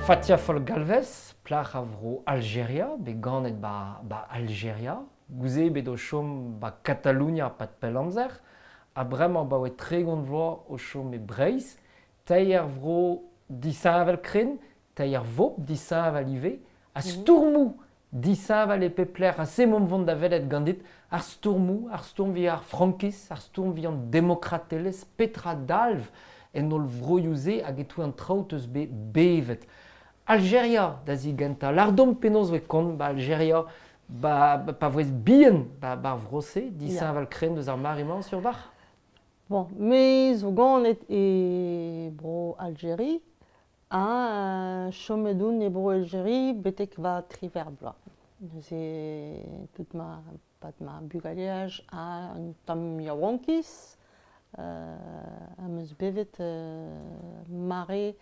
Fatia Foll-Galvez, plac'h a vro Aljeria, bet ganet 'ba 'ba Aljeria, goude bet o chom 'ba Katalonia 'pad pell amzer, ha bremañ 'baoe 30 vloaz o chom e Breizh, teir vro disheñvel-krenn, teir vobl disheñvel ivez, ha stourmoù disheñvel e pep lec'h. Ha se 'maomp vont da welet ganit ar stourmoù, ar stourm evit ar frankiz, ar stourm evit an demokratelezh, petra dalv en holl vroioù-se hag e-touez an traoù 'teus bet bevet. Aljeria da zigentañ. Lâr deomp penaos 'voe kont 'ba Aljeria ba, pa voes bihan 'ba ar vro-se, disheñvel-krenn deus ar mare-mañ sur 'walc'h? Bon, me zo ganet e bro Aljeri ha chomet on e bro Aljeri betek va triwec'h bloaz. Neuze tout ma pad ma bugaleaj ha un tamm yaouankiz am eus bevet mare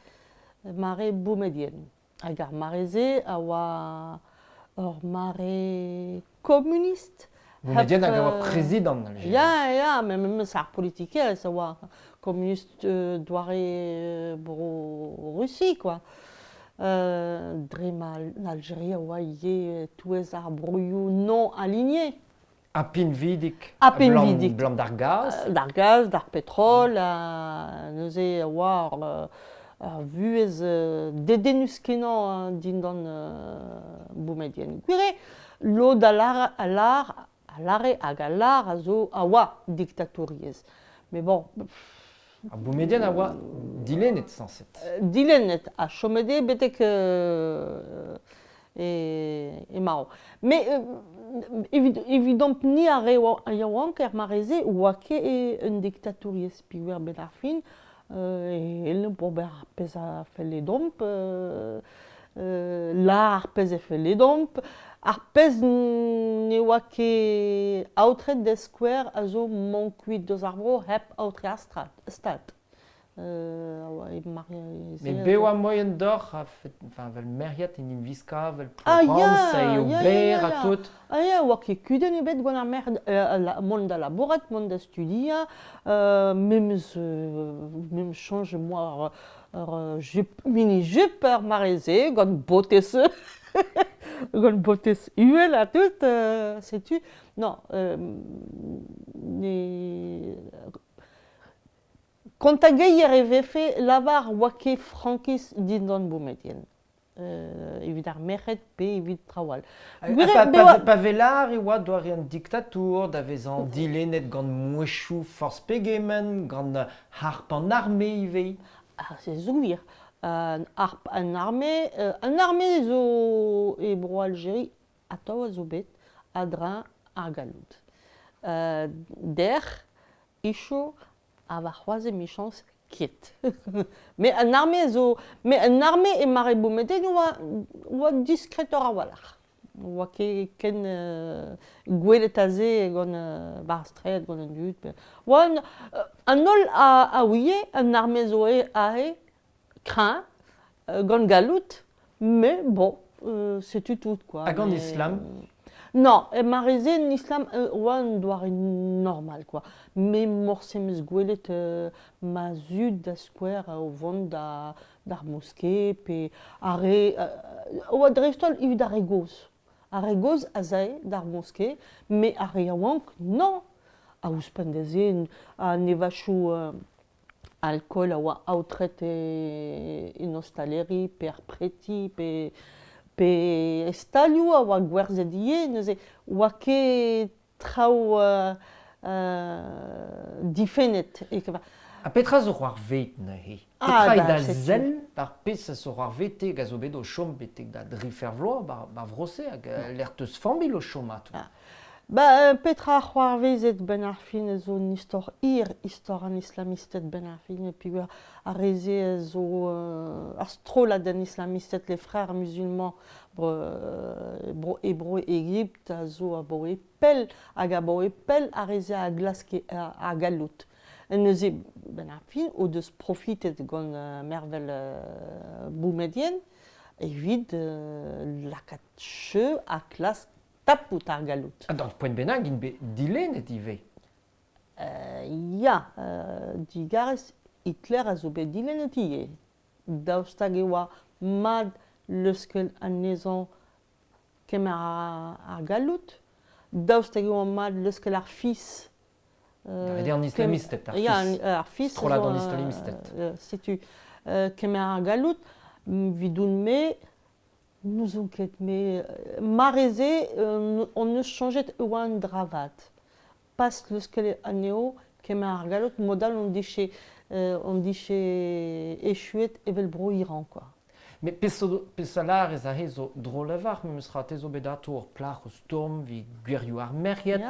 mare Boumediene. Hag ar mare-se a oa ur mare komunist. Boumediene hag a oa prezidant Aljeria. Ya, ya, met memes ar politikerezh a oa komunist doare bro-Rusi, quoi. Dre ma Aljeria a oa ivez e-touez ar broioù non aligné. Ha pinvidik. Ha pinvidik. Abalamour d'ar gaz. D'ar gaz, d'ar petrol, ha neuze a oa ur vuhez dedennus-kenañ dindan Boumediene. Gwir eo, lod a lâr, a lâr, a lâre hag a lâr a zo a oa diktatouriezh. Mais bon... Ar Boumediene a oa dilennet sañset. Dilennet ha chomet eo betek e marv. Mais evidomp-ni ar re yaouank er mare-se oa ket un diktatouriezh peogwir 'benn ar fin e c'hellomp ober ar pezh a felle deomp, lâr ar pezh a felle deomp. Ar pezh ne oa ket aotret da skouer a zo mont kuit deus ar vro hep aotre ar stad. Met bev oa moaien deoc'h enfin 'vel meriad en em wiskañ 'vel Provence eo berr ha tout. Ah ya, oa ket kudenn ebet gant ar merc'hed mont da labourat, mont da studiañ, memes memes soñj em boa ur jupe, mini-jupe er mare-se gant botez gant botez uhel ha tout, setu. Non, ne Kontageier e vefe lavar oa ket frankiz dindan Boumediene evit ar merc'hed pe evit traoù all. Pa vez lâr e oa doare an diktatour da vezañ dilennet gant mouezhioù forzh pegement, gant harp an arme ivez. Ah, se zo gwir. Harp an arme, an arme zo e Bro-Aljeri atav a zo bet a-dreñv ar galloud. Dec'h Icho ha warc'hoazh emichañs ket. Met an arme zo met an arme e mare Boumediene oa oa diskretoc'h a-walc'h. Oa ket ken gwelet aze gant war ar straed gant an dud. Oa an holl a ouie an arme zo aze kreñv, gant galloud, mais bon, setu tout quoi. Hag an islam? Non, e mare-se an islam oa un doare normal quoi. Me morse 'm eus gwelet ma zud da skouer o vont da d'ar moske pe ar re oa dreist-holl evit ar re gozh. Ar re gozh az ae d'ar moske, met ar re yaouank non. Ha ouzhpenn da se an evachoù Alkool a oa aotret en ostaleri pe er preti pe pe e stalioù a oa gwerzhet ivez neuze 'oa ket traoù difennet. Ha petra zo c'hoarvezet neuze? Petra eo da sell ar pezh a zo c'hoarvezet te hag a zo bet o chom betek da drifer vloaz 'ba vro-se hag lec'h 'teus familh o chom ato? Ba petra c'hoarvezet 'benn ar fin a zo un istor hir, istor an islamisted 'benn ar fin peogwir ar re-se a zo ar strollad an islamisted, les frères musulmans bro e bro Egipt a zo abaoe pell hag abaoe pell ar re-se a glaske ar galloud. Neuze 'benn ar fin o deus profitet gant mervel Boumediene evit lakaat cheu ha klask tapout ar galloud. Ha d'ur poent bennak int bet dilennet ivez. Ya, digarez Hitler a zo bet dilennet ivez. Daoust hag e oa mat leuskel anezhañ kemer ar galloud, daoust hag e oa mat leuskel ar fis Da ret an islamisted, ar ya, fis. Ar fis Strollad an islamisted. Setu kemer ar galloud, 'vidoun-me, n'ouzon ket, me mare-se hon eus soñjet e oa un dra vat. Pas leuskel anezho kemer ar galloud, mod-all hon dije echuet evel Bro-Iran, quoi. Met peseurt lârez aze zo drol a-walc'h memes tra, te zo bet atav ur plac'h o stourm evit gwirioù ar merc'hed,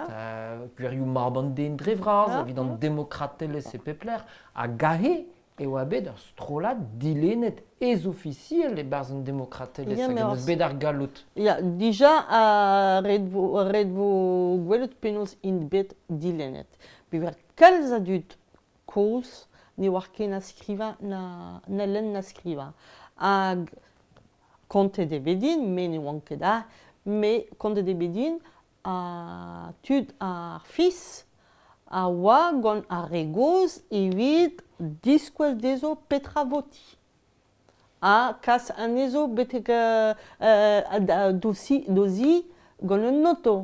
gwirioù mab an den dre vras, evit an demokratelezh e pep lec'h, hag aze e oa bet ur strollad dilennet ez-ofisiel e-barzh an demokratelezh hag en deus bet ar galloud. Ya, dija ret vo gwelet penaos int bet dilennet. Peogwir kalz a dud kozh ne oar ket na skrivañ na lenn na skrivañ. Hag kontet eo bet din, me ne oan ket aze, met kontet eo bet din ha tud ar fis a oa gant ar re gozh evit diskouez dezho petra votiñ. Ha kas anezho betek d'o zi gant un oto.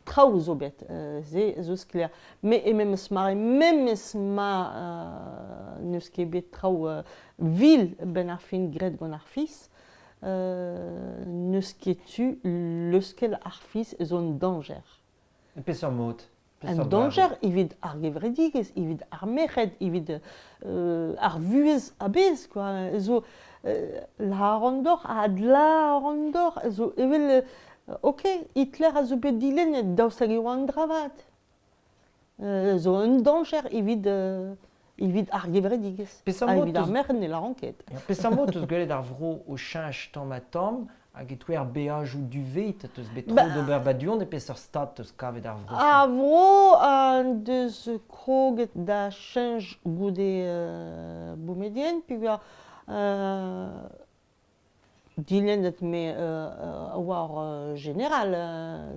Traoù zo bet, se zo sklaer. Met e memes mare, memes ma n'eus ket bet traoù vil benn ar fin graet gant ar fis, n'eus ket tu leuskel ar fis zo un dañjer. Peseurt mod? Un dañjer evit ar gevredigezh, evit ar merc'hed, evit ar vuhez a-bezh, quoi. Zo lâran deoc'h, adlâran deoc'h, zo evel ok, Hitler a zo bet dilennet, daoust hag e oa un dra vat? Zo un dañjer evit ar gevredigezh. Peseurt evit ar merc'hed ne lâran ket. Peseurt mod 'teus gwelet ar vro o cheñch tamm-ha-tamm hag e-touez ar beajoù duvet 'teus bet tro d'ober ba du-hont e peseurt stad 'teus kavet ar vro? Ar vro en deus kroget da cheñch goude Boumedienne peogwir dilennet me a oa ur jeneral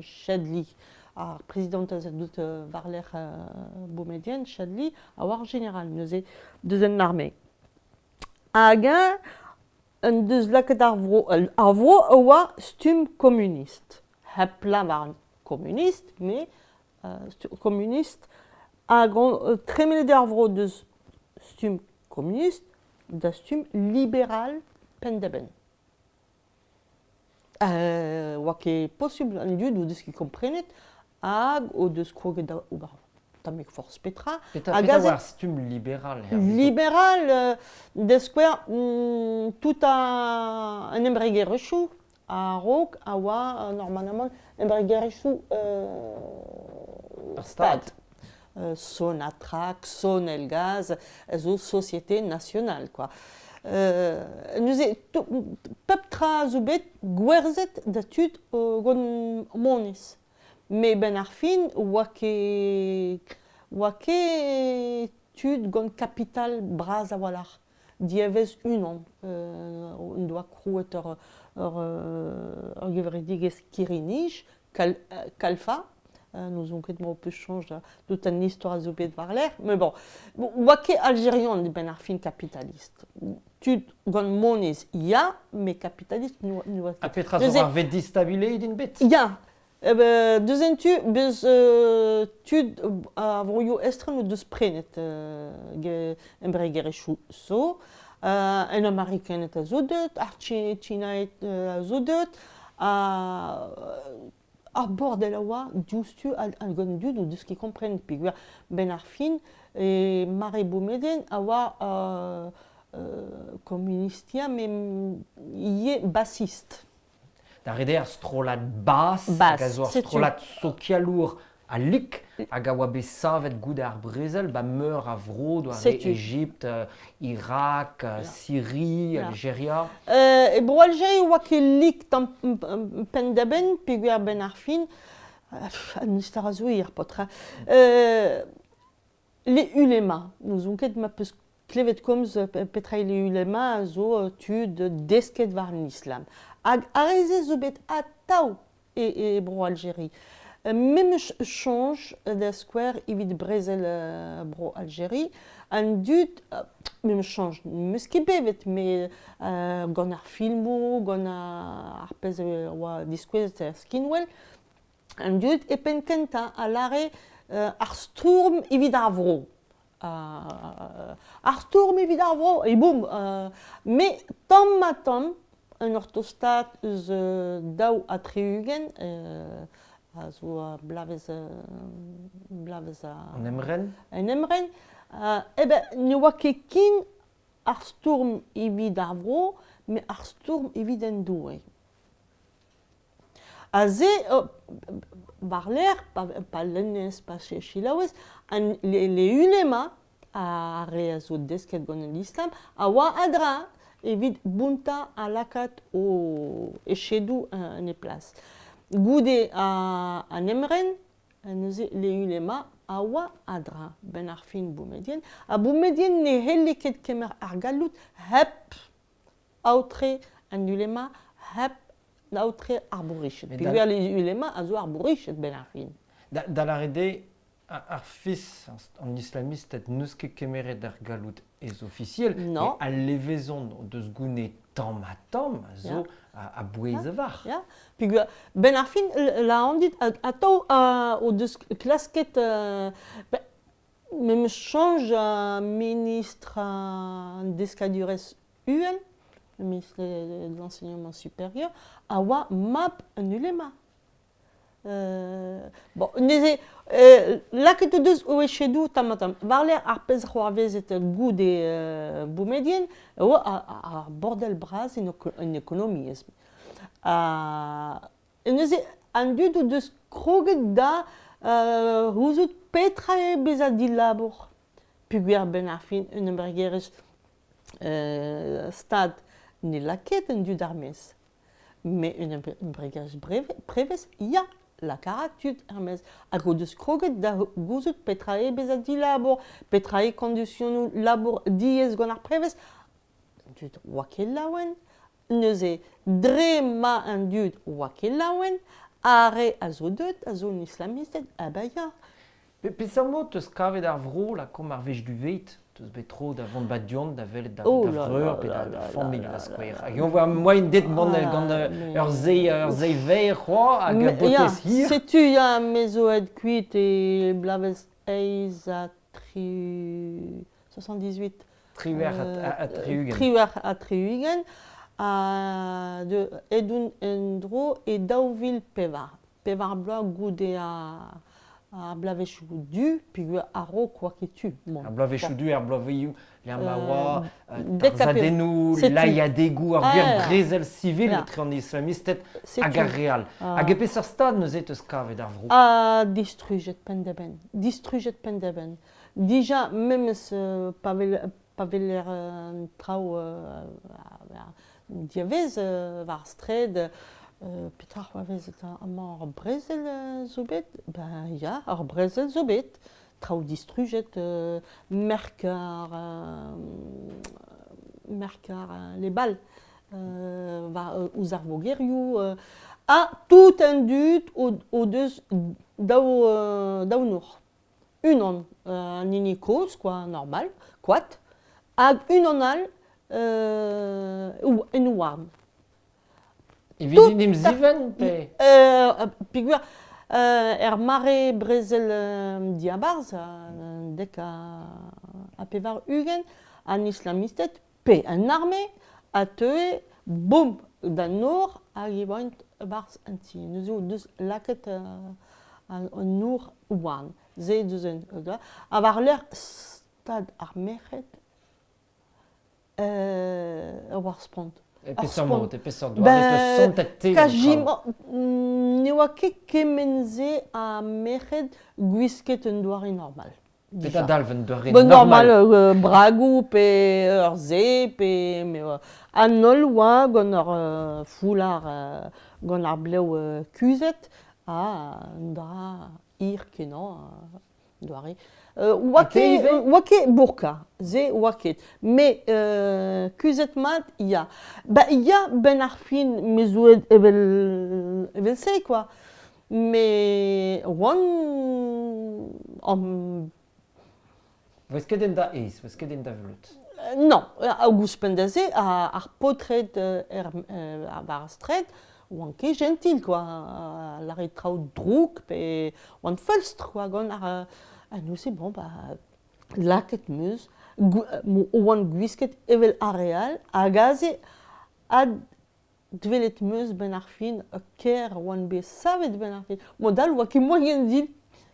Chadli, ar prezidant a zo deut war-lerc'h Boumedienne, Chadli, a oa ur jeneral neuze deus an arme. Hag eñ en deus lakaet ar vro a oa stumm komunist. Hep lavar komunist, met komunist hag tremenet eo ar vro deus stumm komunist da stumm liberal penn-da-benn. Oa ket posubl an dud o deus ket komprenet hag o deus kroget da ober tammig forzh petra. Petra oa ar stumm liberal? Liberal, da skouer, tout an embregerezhioù a-raok a oa normalement embregerezhioù Ar Stad. Sonatrach, Sonelgaz, a zo société nationale, quoi. Neuze pep tra zo bet gwerzhet da tud gant moneiz. Met benn ar fin oa ket tud gant kapital bras a-walc'h. Diavez unan en doa krouet ur gevredigezh kirri-nij, Kalfa, n'ouzon ket ma ho peus soñj tout an istor a zo bet war-lerc'h, met bon, oa ket Aljerian benn ar fin kapitalist. Tud gant moneiz, ya, met kapitalist n'oa ket. Ha petra zo ar ved distabilet int bet? Ya, deus en tu, beus tud a vroioù estren o deus prenet embregerezhioù zo, an Amerikaned a zo deuet, ar Chinaed a zo deuet, ar bordel a oa diouzhtu hag an dud o deus ket komprenet peogwir benn ar fin e mare Boumediene a oa komunist met ivez basist. Da ret eo ar strollad Bas, hag a zo ur strollad sokialour ha lik hag a oa bet savet goude ar brezel ba meur a vro doare Egipt, Irak, Siri, Aljeria. E bro Aljeria oa ket lik tamm penn-da-benn peogwir benn ar fin, an istor a zo hir paotr. Les ulema, n'ouzon ket ma peus klevet komz petra eo les ulema a zo tud desket war an islam. Hag ar re-se zo bet atav e bro Algeri. Memes soñj da skouer evit brezel bro Aljeri, an dud, memes soñj n'eus ket bevet met gant ar filmoù, gant ar pezh a oa diskouezet er skinwel, an dud e penn-kentañ a lâre ar stourm evit ar vro. Ar stourm evit ar vro, e boum! Met tamm-ha-tamm, en ur tostaat eus 42 a zo bloavezh bloavezh An emren? An emren, eh ben ne oa ket ken ar stourm evit ar vro, met ar stourm evit an doue. Aze, war-lerc'h, pa lennez, pa selaouez, an le ulema, ar re a zo desket gant an islam, a oa a-dra evit bountañ ha lakaat o echedoù en e plas. Goude an emren, neuze le ulema a oa a-dra 'benn ar fin Boumediene, ha Boumediene ne c'helle ket kemer ar galloud hep aotre an ulema hep aotre ar bourriched. Peogwir ulema a zo ar bourriched 'benn ar fin. Da lâret eo, ar fis, an islamisted n'eus ket kemeret ar galloud ez-ofisiel, Non. al levezon o deus gounezet tamm-ha-tamm a zo a-bouez a-walc'h. Ya. Peogwir 'benn ar fin, lâran dit, atav o deus klasket memes soñj ministr an deskadurezh uhel, le ministre de l'enseignement supérieur, a oa mab un ulema. Bon, neuze, lakaet o deus o echedoù tamm-ha-tamm. War-lerc'h ar pezh c'hoarvezet goude Boumediene e oa ar bordel bras en ekonomiezh. Ha neuze, an dud o deus kroget da gouzout petra eo bezañ dilabour. Peogwir a-benn ar fin un embregerezh stad ne lak ket an dud er-maez. Met un embregerezh prevez, ya, lakaat tud er-maez. Hag o deus kroget da gouzout petra eo bezañ dilabour, petra eo kondisionoù labour diaes gant ar prevez. An dud 'oa ket laouen. Neuze, dre ma an dud 'oa ket laouen, ar re a zo deuet a zo an islamisted, ah ben ya. Peseurt mod 'teus kavet ar vro lakaomp ar wech duvet? 'Teus bet tro da vont 'ba du-hont da welet da Oh là vreur là pe là da là familh là da là skouer. là Hag eñ 'oa moaien dit mont gant ur seiz verr c'hoazh hag ur Ya, botez hir. setu ya, me zo aet kuit e bloavezh eizh ha tri 78. 78 ha 60. 78. Ha aet on en-dro e 2004. Pevar bloaz goude ar bloavezhioù du, peogwir a-raok 'oa ket tu mont. Ar bloavezhioù du, ar bloavezhioù lec'h ma oa Dek ha tarzhadennoù, setu. lailhadegoù, ar gwir Ah, brezel sivil ya. etre an islamisted hag Setu. ar re all. Hag e peseurt stad neuze 'teus kavet ar vro? Ha distrujet penn-da-benn. Distrujet penn-da-benn. Dija memes pa weler an traoù diavez war ar straed, petra c'hoarvez eta amañ ar brezel zo bet? Ben ya, ar brezel zo bet. Traoù distrujet, merk ar merk ar les balles war ouzh ar mogerioù ha tout an dud o deus daou daou nor. Unan, an hini kozh kwa, normal, koad, hag unan all en houarn. Evit en em zivenn pe? Peogwir er mare brezel diabarzh, 90, an islamisted pe an arme a teue boum d'an nor hag e oant e-barzh an ti. Neuze o deus lakaet an nor houarn. Se deus un ha war-lerc'h stad ar merc'hed e oa ar spont. E Ar peseurt spont. mod, e peseurt doare Ben, 'teus santet-te an traoù? quasiment ne oa ket kement-se a merc'hed gwisket un doare normal. Petra Dija. dalv un doare Bon, normal? normal, bragoù pe ur se pe me an holl oa gant ur foulard gant ar blev kuzhet ha un dra hir-kenañ doare. Oa Ha te ket ivez? oa ket burqa, se oa ket. Mais kuzhet mat, ya. Ba ya, 'benn ar fin me zo aet evel evel-se quoi. Met oan an Vez ket en da aes, vez ket en da vleud. Non, hag ouzhpenn da se, ar paotred er, war ar straed oant ket jentil quoi, lâret traoù drouk pe oant feulstr quoi gant ar ha neuze bon bah lakaet 'm eus oan gwisket evel ar re all hag aze adwelet 'm eus 'benn ar fin kaer oan bet savet 'benn ar fin. Mod all 'oa ket moaien din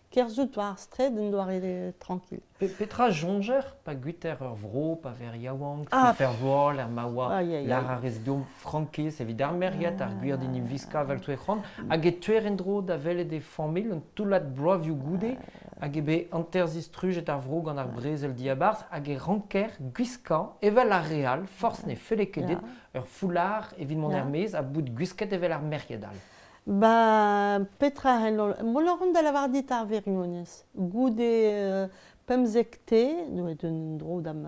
kerzhout war ar straed en doare tranquille. Petra soñjer pa guiter ur vro, pa ver yaouank, ah. voal er ma oa lar a rez deomp frankiz evit ar merc'hed, ar gwir din viskañ evel toe c'hoant, hag e teuer en-dro da welet e familh un toullad bloavioù goude, hag eo bet hanter-zistrujet ar vro gant ar brezel diabarzh, hag e ranker gwiskañ evel ar re all, forzh ne felle ket dit, ur foulard evit mont er-maez ha bout gwisket evel ar merc'hed all. Ba petra c'hello... Mont a ran da lavar dit ar wirionez. Goude 15 te, neuet un dro da'm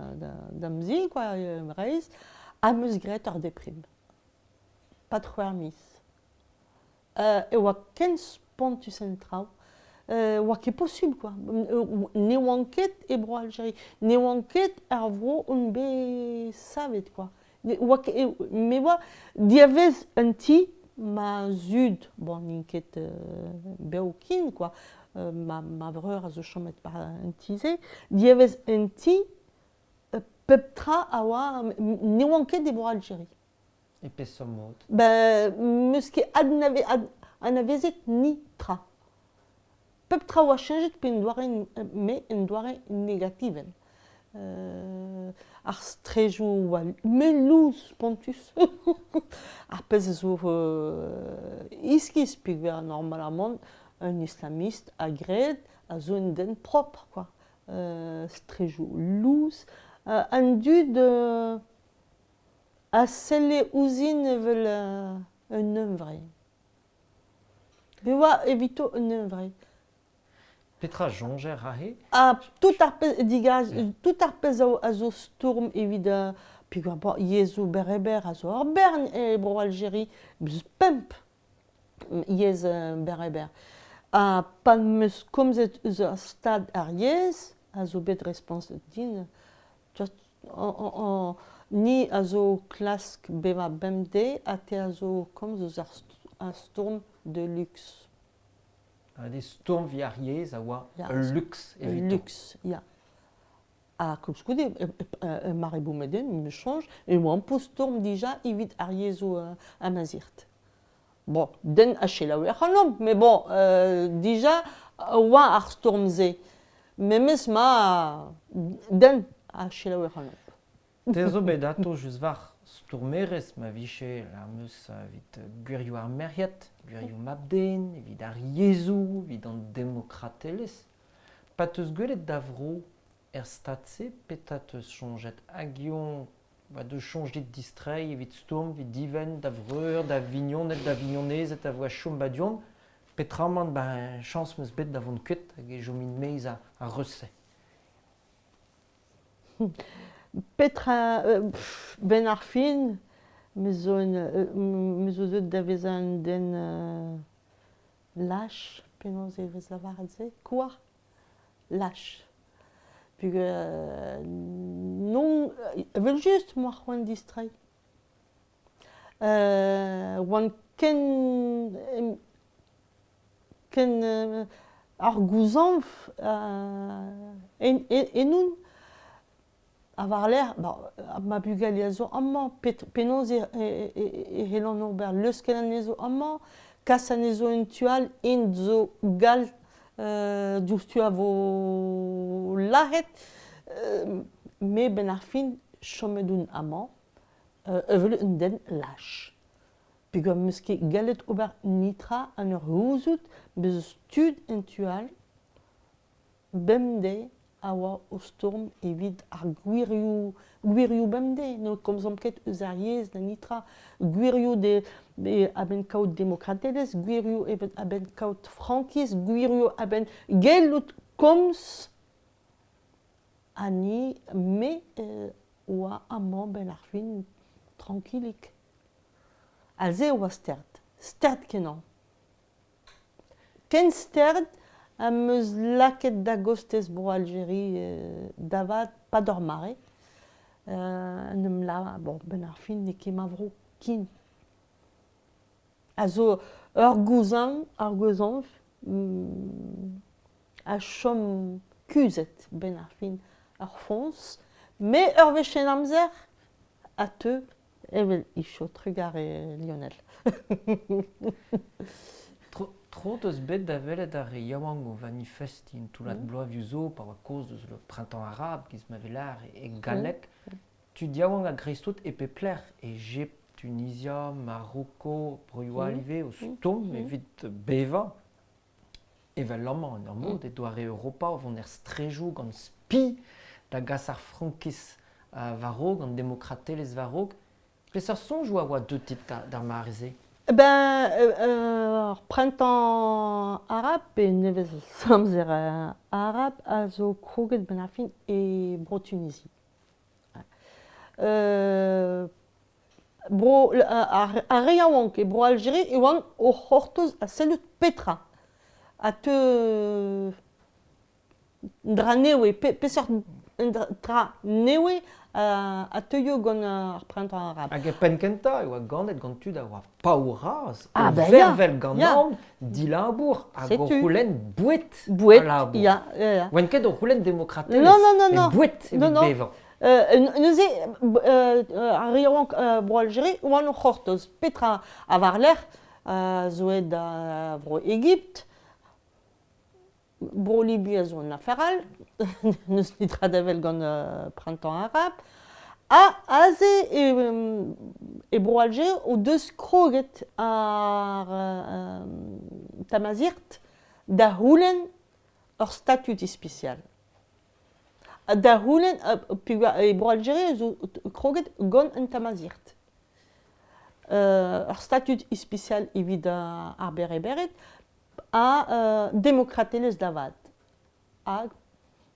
da'm zi, quoi, Breizh, am eus graet ur deprim. 'Pad c'hwec'h miz. E oa ken spontus an traoù. Oa ket posubl quoi. Ne oan ket e Bro-Aljeria. Ne oan ket er vro on bet savet quoi. Ne oa ket me oa diavez un ti ma zud, bon n'int ket bev ken quoi, ma ma breur a zo chomet 'ba an ti-se, diavez un ti, pep tra a oa, ne oan ket e Bro-Aljeria. E peseurt mod? Ben, 'meus ket anavezet netra. Pep tra oa cheñchet pe en doare me en doare negativel. Ar strejoù oa me lous spontus. Ar pezh a zo iskis peogwir normalamant un islamist a gred a zo un den propr quoi. Strejoù lous. An dud a selle ouzhin evel un hunvre. Me oa evito un hunvre. Petra soñjer aze? Ha tout ar pezh digas, tout ar pezh a zo stourm evit peogwir bon, yezhoù berr-berr a zo ur bern e Bro-Aljeri, pemp yezh berr-berr. Ha pa 'm eus komzet eus ar stad ar yezh a zo bet respontet din, ni a zo klask bevañ bemdez ha te a zo komz eus ar stourm de luxe. Hag stourm evit ar yezh a oa ul luks evito. Ul luks, ya. Ha koulskoude, mare Boumediene, me soñj, e oamp o stourm dija evit ar yezhoù amazirt. Bon, den a selaoue ac'hanomp, met bon, dija oa ar stourm-se. Memes ma den a selaoue ac'hanomp. Te zo bet ato just war stourmerez ma vije am eus evit gwirioù ar merc'hed, gwirioù mab-den, evit ar yezhoù, evit an demokratelezh. Pa 'teus gwelet da vro er stad-se, petra 'teus soñjet? Hag eñ ba deus soñj dit distreiñ evit stourm, evit divenn da vreur, da vignoned, da vignonezed a voa chom ba du-hont? Petramant ben chañs 'm eus bet da vont kuit hag e chomin maez ar reuz-se. Petra, 'benn ar fin, me zo un me zo deuet da vezañ un den lach, penaos e vez lavaret se? Quoi? Lach. Peogwir non, evel-just 'moa c'hoant distreiñ. Oan ken ken ar gouzañv ennon ha war-lerc'h ma bugale a zo amañ penaos e c'hellan ober leuskel anezho amañ, kas anezho en tu all, int zo gall diouzhtu a vo lazhet. Me 'benn ar fin chomet on amañ evel un den lach. Peogwir 'm eus ket gallet ober netra en ur gouzout bezañ tud en tu all bemdez a oa o stourm evit ar gwirioù gwirioù bemdez. Ne komzomp ket eus ar yezh na netra. Gwirioù a-benn kaout demokratelezh, gwirioù a-benn kaout frankiz, gwirioù a-benn gellout komz. Ha ni, me oa amañ 'benn ar fin trankilik. Aze e oa stert, stert-kenañ. Ken stert am eus lakaet da gostez Bro-Aljeri da vat 'pad ur mare. En em lavar, bon, 'benn ar fin n'eo ket ma vro ken. A zo ur gouzañv, ar gouzañv a chom kuzhet 'benn ar fin ar foñs. Met ur wech en amzer a teu evel icho trugarez Lionel. Tro 'teus bet da welet ar re yaouank o vanifestiñ un toullad bloavezhioù zo pa oa kaoz eus le printemps arabe giz ma vez lâret e galleg. Tud yaouank a-greiz-tout e pep lec'h, Egipt, Tunizia, Maroko, broioù all ivez o stourm evit bevañ. Evel amañ en ur mod e doare Europa o vont er straejoù gant spi da gas ar frankiz war-raok, an demokratelezh war-raok. Peseurt soñjoù a oa deuet dit d'ar mare-se? Ben, ar printemps arab pe nevez amzer arab a zo kroget benn ar fin e Bro-Tunizi. Bro ar re yaouank e Bro-Aljeri e oant o c'hortoz ha sellout petra a teu un dra nevez, peseurt tra nevez a teuio gant ar printemps arabe. Hag er penn-kentañ e oa ganet gant tud a oa paour-razh, o vervel gant aon, dilabour hag o c'houlenn boued boued, ha labour. Ya, ya, ya. Oant ket o c'houlenn demokratelezh, non, non, non, non. boued evit bevañ. Neuze, ar re yaouank Bro-Aljeri oant o c'hortoz. Petra ha war-lerc'h zo aet da Vro-Egipt, Bro-Libi a zo un afer all, n'eus netra da wel gant Printemps arabe. Ha aze e Bro-Aljer o deus kroget ar Tamazight da c'houlenn ur statud ispisial. Da c'houlenn peogwir e Bro-Aljeri zo kroget gant an Tamazight. Ur statud ispisial evit ar Berebered ha demokratelezh da vat. Hag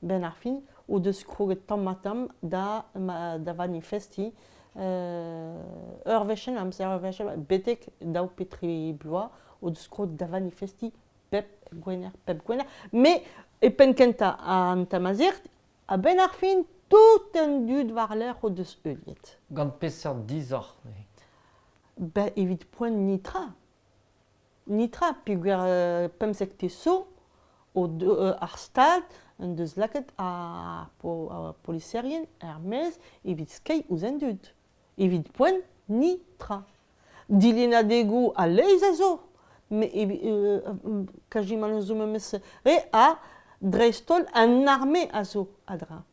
'benn ar fin o deus kroget tamm-ha-tamm da da vanifestiñ ur wech en amzer, ur wech betek daou pe tri bloaz o deus kroget da vanifestiñ pep gwener, pep gwener. Met e penn-kentañ an Tamazight, a-benn ar fin, tout an dud war-lerc'h o deus heuliet. Gant peseurt disoc'h neuze? Ben, evit poent netra. Netra, peogwir pemzektez zo o ar Stad en deus lakaet ar poliserien er-maez evit skeiñ ouzh an dud. Evit poent, netra. Dilennadegoù a-leizh a zo, met kazimant zo memes re ha dreist-holl an arme a zo a-dreñv.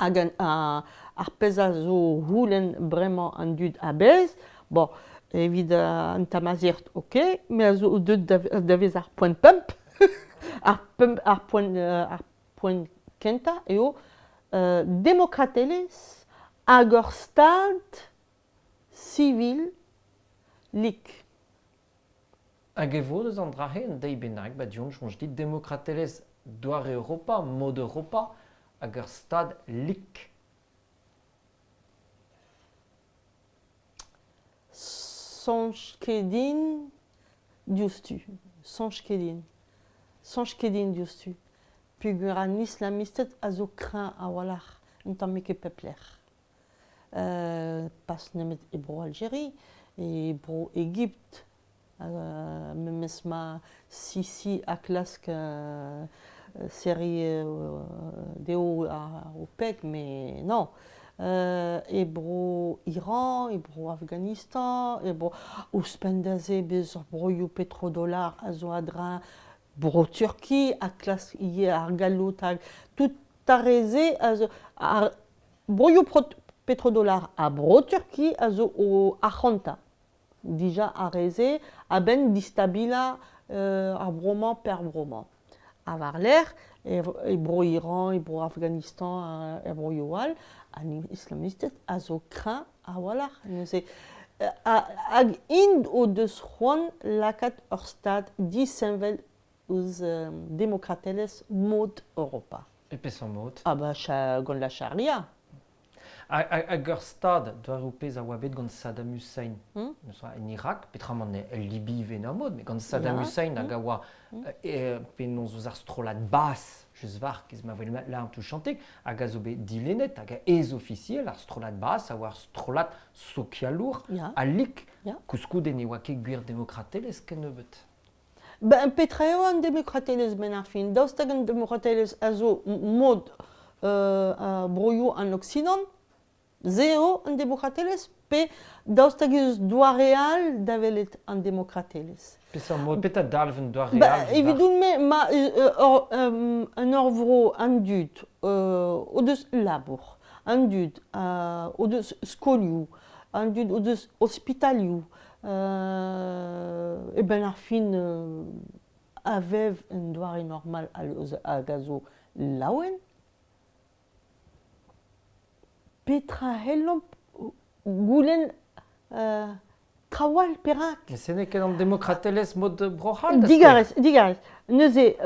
Hag ar pezh a zo c'houlenn bremañ an dud a-bezh, bon, evit an Tamazight ok, me a zo deuet da vezañ ar poent pemp, ar pemp ar poent ar poent kentañ eo demokratelezh hag ur stad sivil lik. Hag e vo deus an dra-se un deiz bennak, ba deomp soñj dit, demokratelezh doare Europa, mod Europa, hag ur stad lik. Soñj ket din diouzhtu, soñj ket din, soñj ket din diouzhtu peogwir an islamisted a zo kreñv a-walc'h un tammig e pep lec'h. Pas nemet e Bro-Aljeri, e Bro-Egipt, memes ma Sisi a klask serriñ dezho o peg, met non. E Bro-Iran, e Bro-Afghanistan, e Bro... Ouzhpenn da se bez ur broioù petrodollar a zo a-dreñv Bro-Turki a klask ivez ar galloud hag tout ar re-se a zo... Ar broioù petrodollar ha Bro-Turki a zo o arc'hantañ dija ar re-se a-benn distabilañ ar vro-mañ pe ar vro-mañ. Ha war-lerc'h e Bro-Iran, e Bro-Afghanistan, er broioù all, an islamisted a zo kreñv a-walc'h neuze. Hag int o deus c'hoant lakaat ur stad disheñvel ouzh demokratelezh mod Europa. E peseurt mod? Ah bah gant la charia. Hag ur stad, doareoù pezh a oa bet gant Saddam Hussein en Irak, peotramant el Libi ivez en ur mod, met gant Saddam Hussein hag a oa penaos eus ar strollad Baas, just war, kez ma voe là un touchantig, hag a zo bet dilennet hag ez-ofisiel ar strollad Baas a oa ar strollad sokialour ha lik. Koulskoude ne oa ket gwir demokratelezh kennebeut. Ben, petra eo an demokratelezh 'benn ar fin? Daoust hag an demokratelezh a zo mod broioù an Oksidant? Se eo an demokratelezh? Pe daoust hag ez eus doare all da welet an demokratelezh? Peseurt mod, petra dalv un doare all? Evidon-me, ma en ur vro an dud o deus labour, an dud o deus skolioù, an dud o deus ospitalioù, E-benn ar fin a vev en doare normal hag a zo laouen. Petra c'hellomp goulenn traoù all, perak? Mais ce n'est ket an demokratelezh mod Bro-C'hall da skouer. Digarez, digarez. Neuze,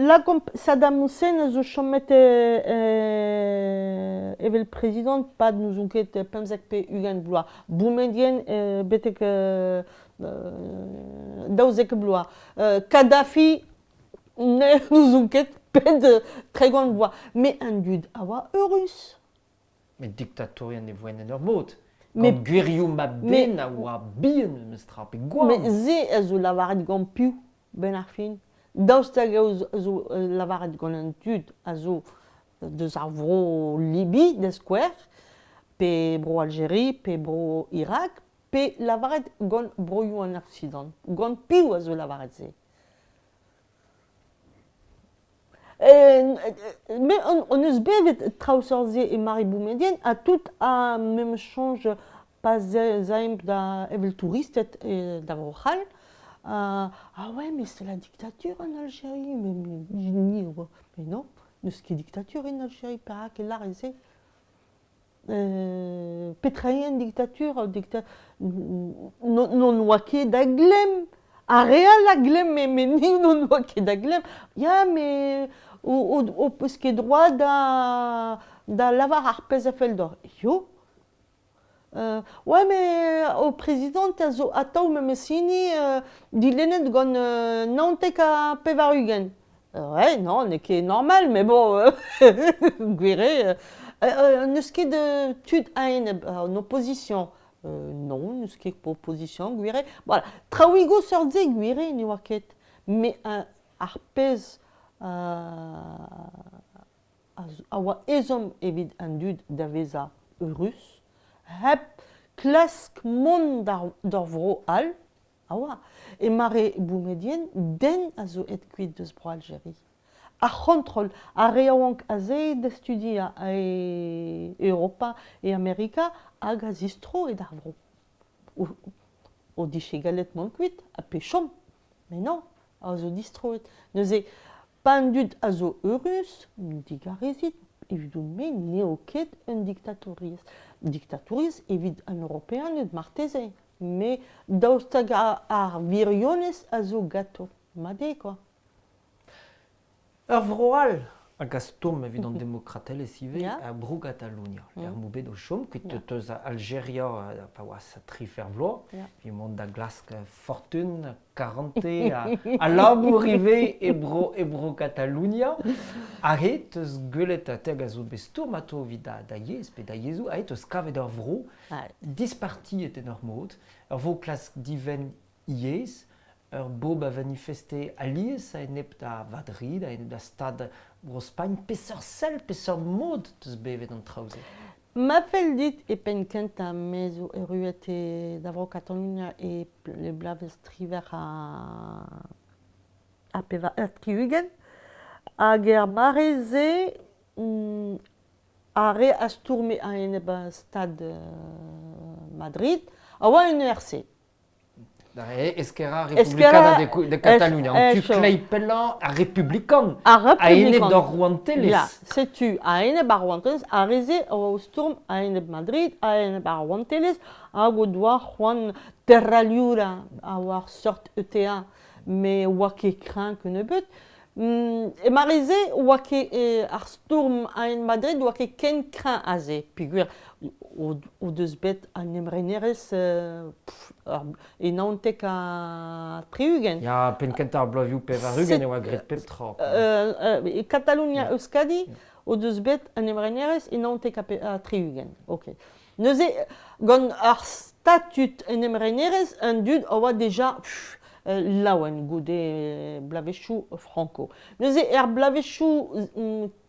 lakaomp Saddam Hussein a zo chomet evel prezidant 'pad n'ouzon ket 15 pe 20 vloaz. Boumedienne betek 12 vloaz. Kadhafi n'ouzon ket pet 30 vloaz. Met an dud a oa eurus. Met diktatourien e voent en ur mod. Gant gwirioù mab-den a oa bihan memestra, pe gwan. Met se a zo lavaret gant piv, 'benn ar fin? Daoust hag a zo lavaret gant an dud a zo deus ar vro Libi, da skouer, pe bro Aljeri, pe bro Irak, pe lavaret gant broioù an Oksidant. Gant piv a zo lavaret se? Me hon eus bevet traoù seurt-se e mare Boumediene ha tout a memes soñj pa 'z aemp da evel touristed da Vro-C'hall. Ah ouais mais c'est la dictature en Algérie mais mais non, n'eus ket dictature en Algérie perak e lâret se? Petra eo an diktatur? N'hon oa ket da glemm. Ar re all a glemme, met ni n'hon oa ket da glemm. Ya, met ho peus ket droad da lavar ar pezh a fell deoc'h. Yo. Ouais, mais ho prezidant a zo atav memes hini dilennet gant 99. Ouais, non, n'eo ket normal, mais bon, gwir eo. N'eus ket tud a-enep an opposition. Non, n'eus ket opposition, gwir eo. Voilà, traoùigoù seurt-se, gwir eo, ne oa ket. Mais ar pezh a oa ezhomm evit an dud da vezañ eurus, hep klask mont d'ur vro all, a oa. E mare Boumediene, den a zo aet kuit deus Bro-Aljeri. Ar c'hontrol, ar re yaouank aze da studiañ e Europa, e Amerika, hag a zistroe d'ar vro. O dije gallet mont kuit, ha pe chom. Mais non, a zo distroet. Neuze, pa an dud a zo eurus, digarezit, evidon-me n'eo ket un diktatouriezh. Diktatouriezh evit an Europeaned marteze. Mais daoust hag ar wirionez a zo ganto? Mat eo kwa. Ur vro all hag a stourm evit an demokratelezh ivez, Bro-Gatalonia. Lec'h m'o bet o chom, kuit eus Aljeria pa oas 18 vloaz, evit mont da glask fortun, karante ha labour ivez e bro, e bro Katalonia. Aze 'teus gwelet te hag a zo bet stourm atao evit da yezh pe da yezhoù, aze 'teus kavet ur vro dispartiet en ur mod, ur vro klask divenn yezh, ur bobl a vanifeste alies a-enep da Vadrid, a-enep da stad Bro-Spagn. Peseurt sell, peseurt mod 'teus bevet an traoù-se? Ma fell dit e penn-kentañ me zo erruet e da Vro-Katalonia e bloavezh 18 ha 80 hag er mare-se ar re a stourme a-enep stad Madrid a oa en ERC. Esquerra Republicana de Catalunya, an tu kleiz pellañ ar republikan, a-enep d'ar rouantelezh. Ya, setu a-enep ar rouantelezh, ar re-se a oa o stourm a-enep Madrid, a-enep ar rouantelezh, hag o doa c'hoant Terra Lliure a oa ur seurt ETA, met oa ket kreñv kennebeut. E mare-se oa ket ar stourm a-enep Madrid oa ket ken kreñv aze peogwir o deus bet an emrenerezh e 79. Ya, penn-kentañ ar bloavezhioù 80 e oa graet pep tra. E Katalonia Euskadi o deus bet an emrenerezh e 79. Ok. Neuze, gant ar statud en emrenerezh, an dud a oa deja laouen goude bloavezhioù Franco. Neuze, er bloavezhioù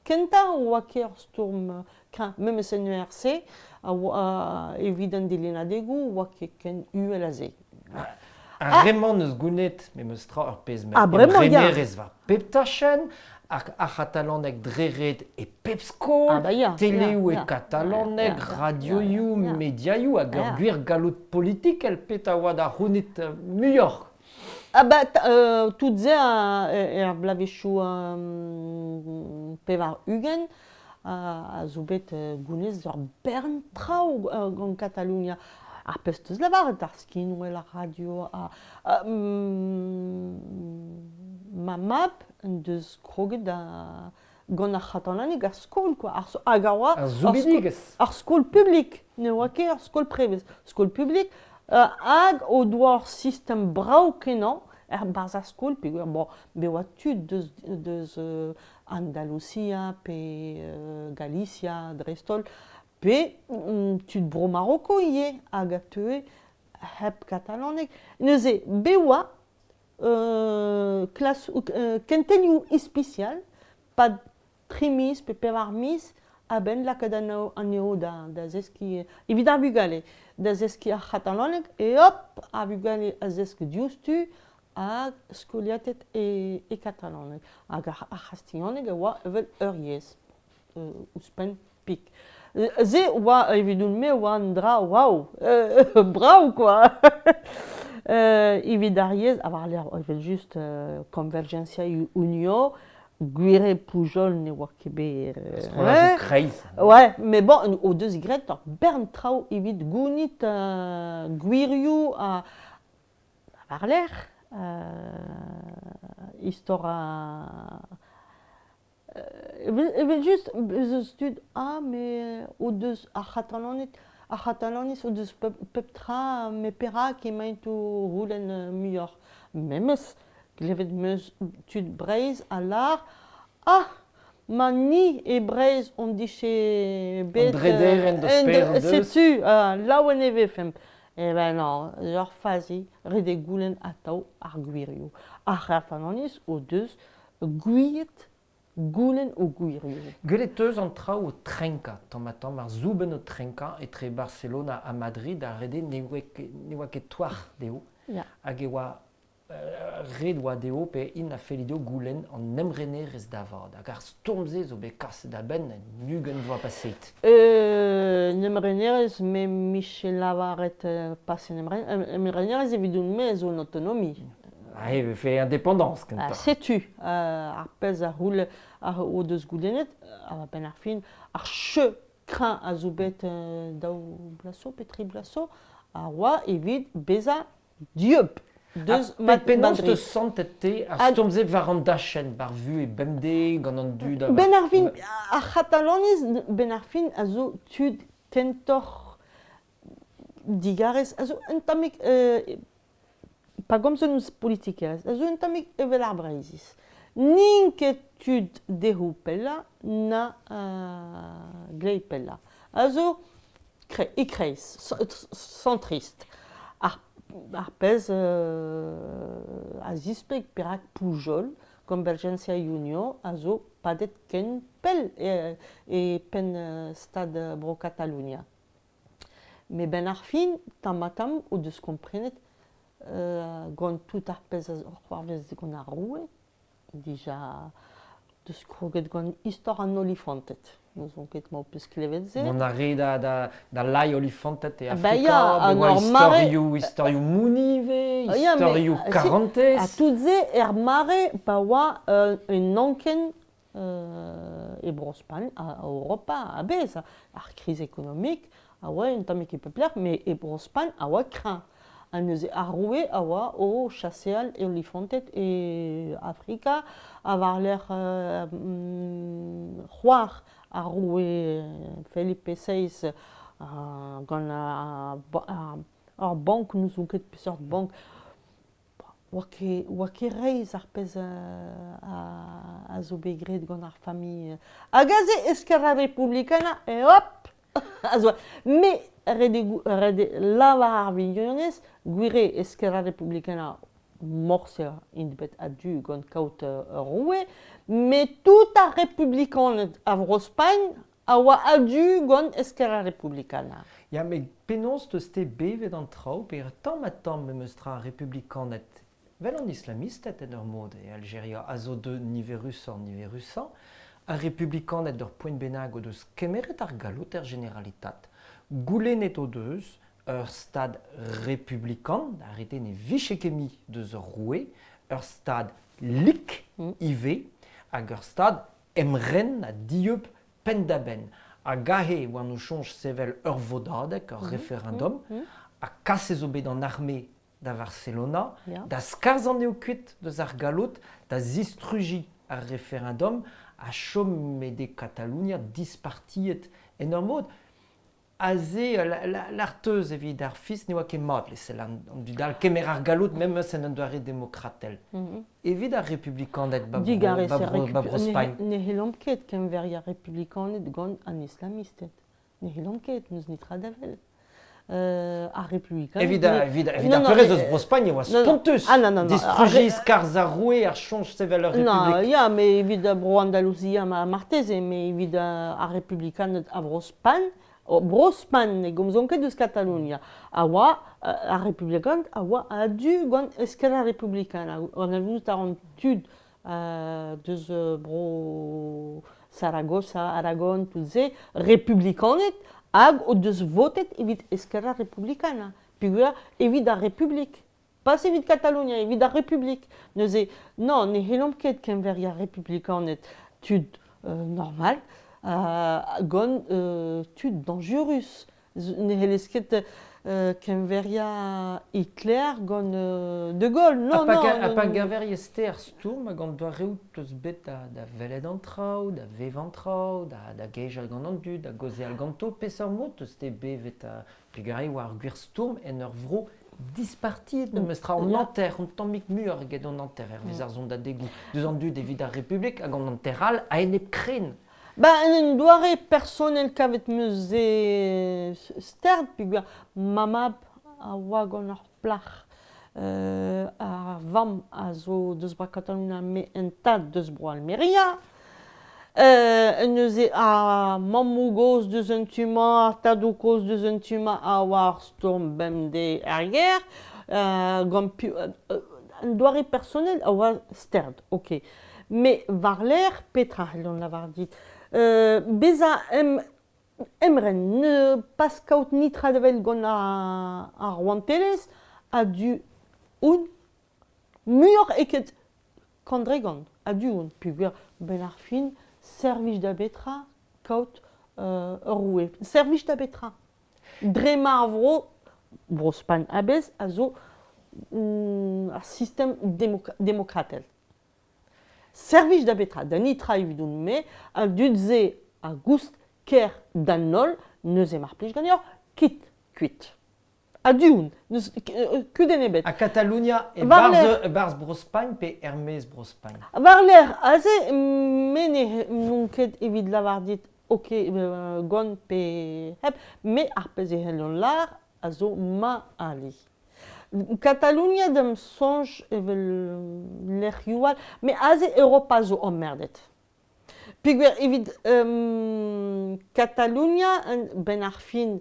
kentañ oa ket ur stourm kreñv, memes en ERC, a oa evit an dilennadegoù oa ket ken uhel a se. Ar re-mañ 'neus gounit memes tra ur pezh emrenerezh war pep tachenn, ar c'hatalaneg dre ret e pep skol, teleoù e katalaneg, radioioù, mediaioù hag ur gwir galloud politikel petra oa da c'hounit muioc'h. Ah bah tout se er bloavezhioù 80 a zo bet gounezet ur bern traoù gant Katalonia. Ar pezh 'teus lavaret, ar skinwel, ar radio, ma mab en deus kroget da gant ar c'hatalaneg ar skol quoi. Hag a oa Ar soubidigezh. Ar skol publik, ne oa ket ar skol prevez. Skol publik hag o doa ur sistem brav-kenañ er barzh ar skol peogwir bon, bet oa tud deus Andalousia pe Galisia dreist-holl, pe tud Bro-Maroko ivez hag a teue hep katalaneg. Neuze, bet oa klasoù kentelioù ispisial 'pad tri miz pe pevar miz a-benn lakaat anezho da zeskiñ evit ar vugale da zeskiñ ar c'hatalaneg et hop ar vugale a zesk diouzhtu hag skoliated e katalaneg. Hag ar c'hastilhaneg a oa evel ur yezh ouzhpenn pik. Se oa evidon-me oa un dra waou, brav quoi! Evit ar yezh, ha war-lerc'h evel-just Convergencia y Unió, gwir eo Pujol ne oa ket bet... Strolladoù kreiz. Ouais, mais bon, o deus graet ur bern traoù evit gounit gwirioù ha war-lerc'h istor evel-just ez eus tud ah mais o deus ar C'hatalaned ar C'hatalaniz o deus pep tra met perak emaint o c'houlenn muioc'h memes klevet 'm eus tud Breizh a lâr ah ma ni e Breizh hon dije bet An drederenn deus perzh deus. Setu laouen e vefemp. Eh ben non, ur fazi, ret eo goulenn atav ar gwirioù. Ar C'hatalaniz o deus gouiet goulenn o gwirioù. Gwelet 'teus an traoù o trenkañ tamm-ha-tamm, ar soubenn o trenkañ etre Barcelona ha Madrid, ar re-se ne oa ket trawalc'h dezho. Hag e oa ret oa dezho pe int a felle dezho goulenn an emrenerezh da vat. Hag ar stourm-se zo bet kaset a-benn en 20 vloaz paseet. Un emrenerezh, me 'mije lavaret pas un emrenerezh evidon-me zo un autonomie. Ah, e vefe indépendance kentoc'h. Setu ar pezh a c'houl o deus goulennet, a-benn ar fin, ar cheu kreñv a zo bet daou bloaz zo pe tri bloaz zo, a oa evit bezañ dieub deus Penaos 'teus santet-te ar stourm-se war an dachenn, war vuhez bemdez, gant an dud? Ben ar fin, ar C'hatalaniz, ben ar fin, a zo tud kentoc'h digarez, a zo un tammig, pa gomzan ouzh politikerezh, a zo un tammig evel ar Breizhiz. N'int ket tud dezho pellañ na gleiz pellañ. A zo e-kreiz, centriste. Ar pezh a zispleg perak Pujol, Convergencia y Unió, a zo padet ken pell e penn stad Bro-Katalonia. Met 'benn ar fin, tamm-ha-tamm o deus komprenet gant tout ar pezh a c'hoarvez gant ar roue, dija deus kroget gant istor an olifanted. N'ouzon ket ma ho peus klevet se. Mont a re da lai olifanted e Afrika, be oa istorioù, istorioù Moon ivez, istorioù karantez. Ha tout se er mare pa oa un anken e Bro-Spagn, a Europa a-bezh. Ar kriz ekonomik a oa un tammig e pep lec'h, met e Bro-Spagn a oa kreñv. Ha neuze ar roue a oa o chaseal e olifanted e Afrika ha war-lerc'h c'hoar ar roue Felipe VI gant ar bank, n'ouzon ket peseurt bank, oa ket oa ket reizh ar pezh a zo bet graet gant ar familh. Hag aze Esquerra Republicana et hop! A zo me ret eo ret eo lavar ar wirionez, gwir eo Esquerra Republicana morse int bet a-du gant kaout ur roue, met tout ar republikaned a Vro-Spagn a oa a-du gant Esquerra Republicana. Ya, met penaos 'teus-te bevet an traoù pe tamm-ha-tamm memes tra ar republikaned 'vel an islamisted en ur mod e Aljeria a zo deuet niverusoc'h-niverusañ, ar republikaned d'ur poent bennak o deus kemeret ar galloud er Generalitat, goulennet o deus ur stad republikan, ar re ne vije ket mui deus ur roue, ur stad lik ivez, hag ur stad emren ha dieub penn-da-benn. Hag aze e oan o soñj sevel ur vodadeg, ur referendum, ha kaset zo bet an arme da Varcelona, da skarzhañ anezho kuit deus ar galloud, da zistrujiñ ar referendum ha chom e Katalonia dispartiet en ur mod. Aze, l'arteuz evit ar fis ne oa ket mat lesel an dud all kemer ar galloud memes en un doare demokratel. Evit ar republikaned ba Bro-Spagn. Ne c'hellomp ket keñveriañ republikaned gant an islamisted. Ne c'hellomp ket, n'eus netra da wel. Ar republikaned... Evit evit evit ar peurrest eus Bro-Spagn e oa spontus. Ah, non, non, non. Distrujiñ skarzh ar roue, ar soñj sevel ur republik. Non, ya, mais evit Bro-Andalouzia marteze, mais evit ar republikaned a Vro-Spagn, Bro-Spagn ne gomzont ket eus Katalonia, a oa ar republikaned a oa a-du gant Esquerra Republicana. Anavezout a ran tud deus bro Zaragoza, Aragon, tout se, republikaned hag o deus votet evit Esquerra Republicana, peogwir evit ar Republik. Pas evit Katalonia, evit ar Republik. Neuze, non, ne c'hellomp ket keñveriañ republikaned tud normal gant tud dañjerus. Ne c'hellez ket keñveriañ Hitler gant De Gaulle. Non, ha non. Ha pa geñveriez-te ar stourm hag an doareoù 'teus bet da welet an traoù, da vevañ an traoù, da gejañ gant an dud, da gaozeal ganto, peseurt mod 'teus-te bevet peogwir e oa ar gwir stourm en ur vro dispartiet memes tra an hanter, un tammig muioc'h eget an hanter hervez ar sondadegoù deus an dud evit ar Republik hag an hanter all a-enep kren. Ba en un doare personel kavet 'm eus se stert peogwir ma mab a oa gant ur plac'h ar vamm a zo deus Bro Katalonia met un tad deus Bro Almeria. Neuze ar mammoù-gozh deus un tu-mañ, ar tadoù-kozh deus un tu-mañ a oa ar stourm bemdez er gêr gant piv un doare personel a oa stert, ok. Met war-lerc'h petra c'hellont lavar dit? Bezañ em emren, ne pas kaout netra da wel gant ar rouantelezh a-du on muioc'h eget kant-dregont a-du on peogwir 'benn ar fin servij da betra kaout ur roue. Servij da betra? Dre ma ar vro, Bro-Spagn a-bezh, a zo ar sistem demokratel. Servij da betra? Da netra evidon-me, an dud-se a goust ker d'an holl, neuze mar plij ganeoc'h, kit kuit. A-du on, n'eus kudenn ebet. Ha Katalonia e-barzh Bro-Spagn pe er-maez Bro-Spagn? War-lerc'h aze, me n'on ket evit lavar dit ok gant pe hep, me ar pezh e c'hellont lâr a zo ma ali. Katalonia da'm soñj evel lec'hioù all, met aze Europa zo emmerdet. Peogwir evit Katalonia, 'benn ar fin,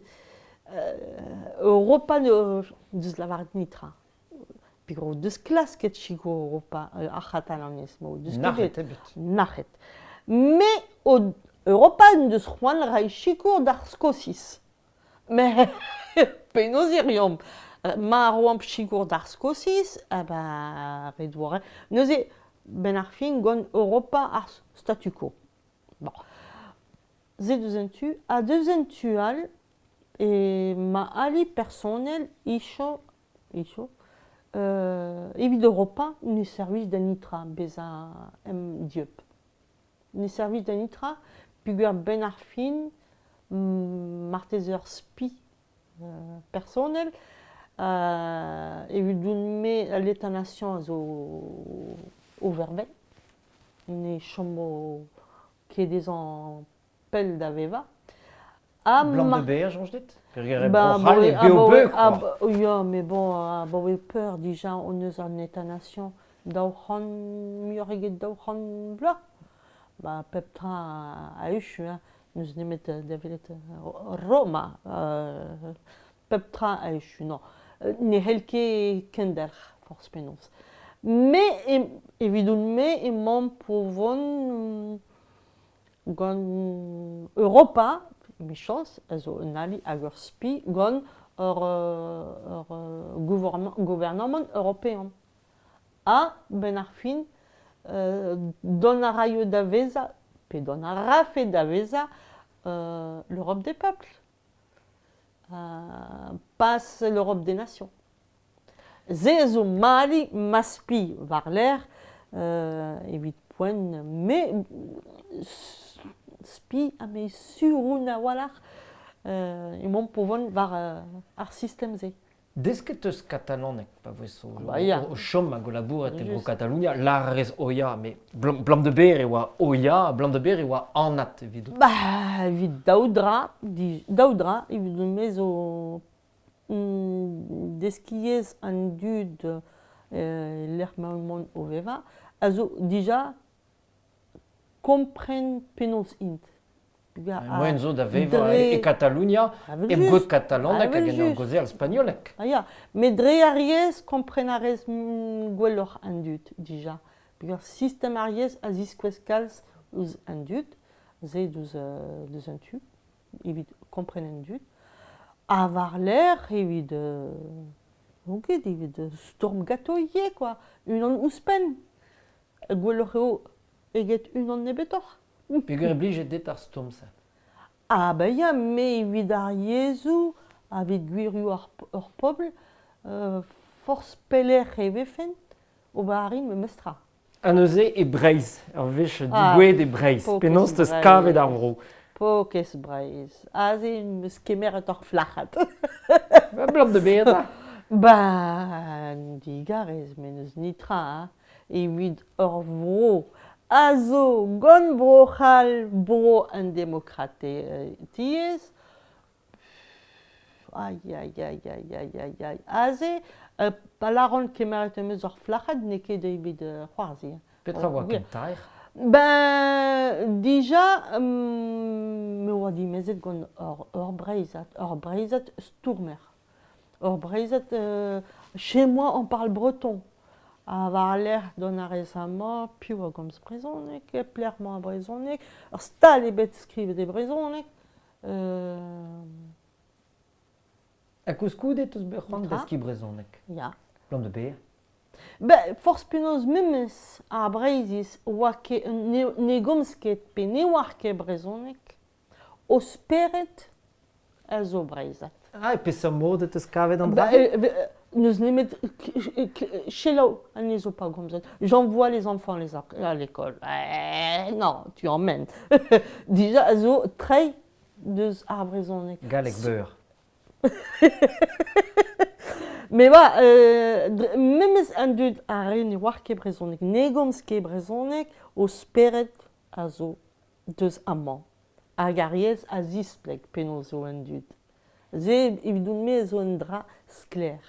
Europa n'eus lavaret netra. Peogwir o deus klasket sikour Europa ar c'hatalaniz, ma o deus ket Nac'het bet. ebet. Nac'het. Met Europa en deus c'hoant reiñ sikour d'ar Skosiz. Met penaos e reomp? Ma roomp sikour d'ar Skosiz, ah ben ret 'vo Neuze, 'benn ar fin, gant Europa ar statu quo. Bon. Se deus un tu. Ha deus un tu all, e ma ali personel icho Iso. Evit Europa ne servij da netra bezañ em dieub. Ne servij da netra peogwir 'benn ar fin marteze ur spi personel evidon-me al État-nation a zo o vervel. Ne chomo ket dezhañ pell da vevañ. Ha Blam de beer, soñj dit? Peogwir Bro-C'hall eo bev-bev, quoi. Ya, mais bon, abaoe peur dija hon eus an État-nation 200 muioc'h eget 200 vloaz. Ba pep tra a echu, hein. N'eus nemet da welet Roma. Pep tra a echu, non. Ne c'hell ket kendelc'h, forzh penaos. Me, evidon-me, emaomp o vont Gant Europa, emichañs, a zo un ali hag ur spi gant ur gouarnamant european. Ha, 'benn ar fin, dont a raio da vezañ, pe dont a rafe da vezañ, l'Europe des peuples, pas l'Europe des nations. Se a zo mali ma spi war-lerc'h evit poent me spi ha me sur on a-walc'h emaomp o vont war ar sistem-se. Desket 'teus katalaneg pa voes o chom hag o labourat e Bro-Katalonia. Lâr a rez oya, met blam de ber e oa oya, blam de ber e oa anat evidout. Ba, evit daou dra, daou dra evidon-me zo Deskiñ yezh an dud e-lec'h ma emaon o vevañ a zo dija kompren penaos int. Moaien zo da vevañ e Katalonia hep gwelet katalaneg hag en ur gaozeal spagnoleg. Ah ya, met dre ar yezh kompren a rez gwelloc'h an dud dija. Peogwir sistem ar yezh a ziskouez kalz ouzh an dud, se deus un tu. evit kompren an dud, ha war-lerc'h evit n'on ket evit stourm ganto ivez kwa, unan ouzhpenn. Gwelloc'h eo eget unan nebetoc'h. Peogwir e blije dit ar stourm-se? Ah ben ya, me evit ar yezhoù, evit gwirioù ur pobl, forzh pelec'h e vefen, ober a rin memes tra. Ha neuze e Breizh, ur wech degouezhet e Breizh, penaos 'teus kavet ar vro? Paourkaezh Breizh. Aze 'm eus kemeret ur flac'had. Abalamour da betra? Ba, digarez, met n'eus netra hein, evit ur vro a zo gant Bro-C'hall, bro an demokratiezh, Aïe, aïe, aïe, aïe, aïe, aïe, aïe. Aze, pa lâran kemeret em eus ur flac'had, n'eo ket evit c'hoarzhin. Petra oa ken taer? Ben, dija, me oa dimezet gant ur Breizhad, ur Breizhad stourmer. Ur Breizhad, chez moi on parle breton. Ha war-lerc'h dont a rez amañ, piv a gomz brezhoneg, pelec'h emañ ar brezhoneg, ur stal ebet skrivet e brezhoneg. Ha koulskoude 'teus bet c'hoant deskiñ brezhoneg? Ya. Blam da bezañ? Ben, forzh penaos memes ar Breizhiz oa ket ne gomz ket pe ne oar ket brezhoneg, o spered a zo breizhat. Ah, e peseurt mod 'teus kavet an dra-se? N'eus nemet selaou anezho pa gomzent. J'envoie les enfants les à l'école. Eh, non, tu emmènes. Dija a zo treiñ deus ar brezhoneg. Galleg beur. Mais voilà, memes an dud a re ne oar ket brezhoneg, ne gomz ket brezhoneg, o spered a zo deus amañ. Hag ar yezh a zispleg penaos eo an dud. Se evidon-me a zo un dra sklaer.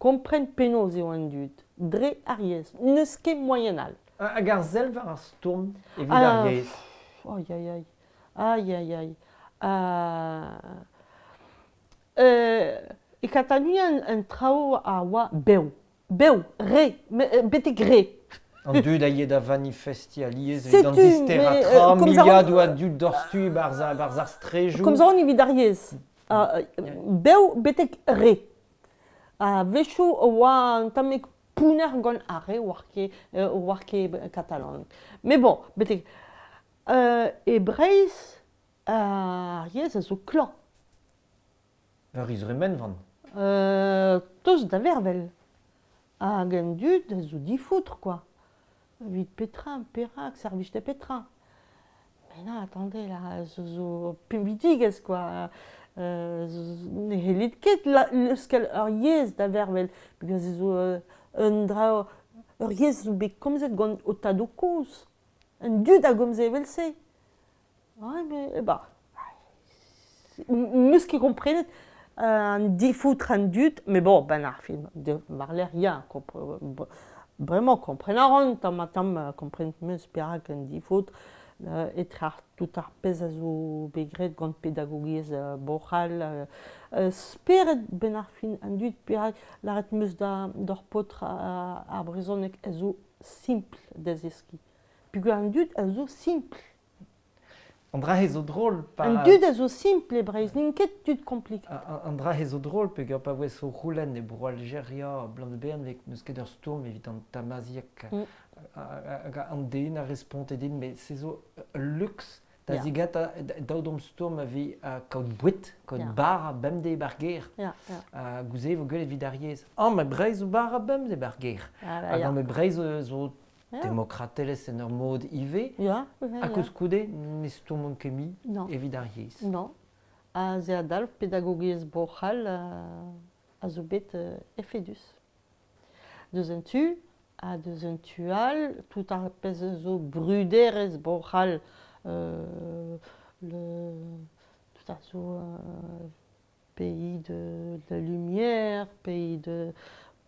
Kompren penaos eo an dud, dre ar yezh. N'eus ket moaien all. Hag ar sell war ar stourm evit ar yezh? Aïe, aïe, aïe. Aïe, aïe, aïe. E Katalunya an traoù a oa bev. Bev, re, betek re. An dud a ye da vanifestiñ alies evit an disterañ tra, miliadoù a dud doc'htu 'barzh ar strejoù. Komz a ran evit ar yezh. Bev betek re. A-wechoù e oa un tammig pounner gant ar re oar ket, oar ket katalaneg. Mais bon, betek e Breizh, ar yezh a zo klañv. Ur rizh-rumenvan. Tost da vervel. Hag an dud a zo difoutr kwa. Evit petra, perak, servij da petra? Mais non, attendez là, zo zo pinvidigezh kwa. Ne c'hellit ket leuskel ur yezh da vervel peogwir se zo un dra, ur yezh zo bet komzet gant ho tadoù-kozh. An dud a gomze evel-se. Ouais, mais bah, 'meus ket komprenet an difoutr an dud, met bon, 'benn ar fin, war-lerc'h ya, bremañ kompren a ran tamm-ha-tamm, kompren 'meus perak an difoutr etre ar tout ar pezh a zo bet graet gant pedagogiezh Bro-C'hall, spered 'benn ar fin an dud, perak lâret 'meus d'ur paotr ar brezhoneg a zo simpl da zeskiñ. Peogwir an dud a zo simpl. An dra-se zo drol pa... An dud a zo simpl e Breizh, n'int ket tud kompliket. An dra-se zo drol peogwir pa voes o c'houlenn e Bro-Aljeria abalamour n'eus ket ur stourm evit an tamazieg. Hag an den a responte din, met se zo ul luks da zigata daou domp stourm a vez kaout boued, kaout bara bemdez bar gêr. Gouze e vo gwelet evit ar yezh. Ah, ma Breizh zo bara bemdez bar gêr. Hag ah, ma Breizh zo Demokratelezh en ur mod ivez, ha koulskoude ne stourmont ket mui evit ar yezh. Non. Ha se a dalv pedagogiezh Bro-C'hall a zo bet efedus. Deus un tu, ha deus un tu all, tout ar pezh a zo bruderezh Bro-C'hall, le, tout a zo pays de la lumière, pays de